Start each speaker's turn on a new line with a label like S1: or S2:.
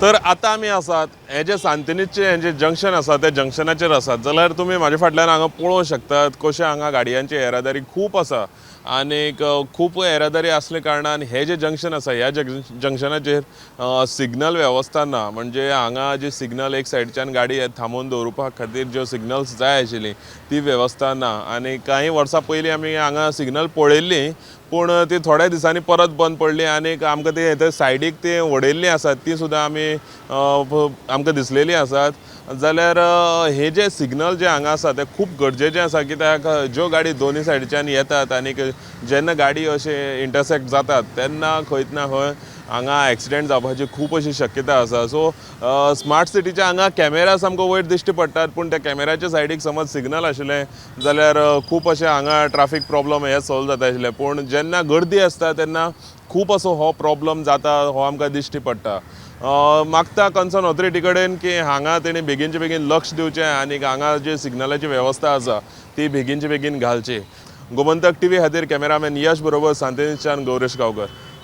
S1: तर आतां आमी आसात हें जें सांतिनेजचें हें जें जंक्शन आसा त्या जंक्शनाचेर आसात. जाल्यार तुमी म्हाजे फाटल्यान हांगा पळोवंक शकतात कशें हांगा गाडयांची येरादारी खूब आसा आनीक खूब येरादारी आसले कारणान हें जें जंक्शन आसा ह्या जंक्शनाचेर सिग्नल वेवस्था ना. म्हणजे हांगा जी सिग्नल एक सायडच्यान गाडी थांबोवन दवरुपा खातीर ज्यो सिग्नल्स जाय आशिल्ली ती वेवस्था ना. आनी कांय वर्सां पयलीं आमी हांगा सिग्नल पळयल्लीं, पूण ती थोड्या दिसांनी परत बंद पडली आनीक आमकां ती थंय सायडीक ती वडयल्लीं आसात ती सुद्दां आमी आमकां दिसलेलीं आसात. जाल्यार हे जे सिग्नल जे हांगा आसा ते खूब गरजेचे आसा, कित्याक ज्यो गाडी दोनूय सायडीच्यान येतात आनीक जेन्ना गाडी अशे इंटरसेक्ट जातात तेन्ना खंयत ना खंय हांगा एक्सिडेंट जावपाची खूब अशी शक्यता आसा. सो स्मार्ट सिटीच्या हांगा कॅमेरा सामको वयर दिश्टी पडटात, पूण त्या कॅमेराच्या सायडीक समज सिग्नल आशिल्लें जाल्यार खूब अशें हांगा ट्राफीक प्रॉब्लम हे सोल्व जाता आशिल्लें. पूण जेन्ना गर्दी आसता तेन्ना खूब असो हो प्रॉब्लम जाता, हो आमकां दिश्टी पडटा. मागता कन्सर्न ऑथॉरिटी कडेन की हांगा तेणी बेगीनचे बेगीन लक्ष दिवचें आनी हांगा जी सिग्नलाची वेवस्था आसा ती बेगीनचे बेगीन घालची. गोमंतक टीव्ही खातीर कॅमेरामॅन यश बरोबर सांतिनेजच्यान गौरेश गांवकर.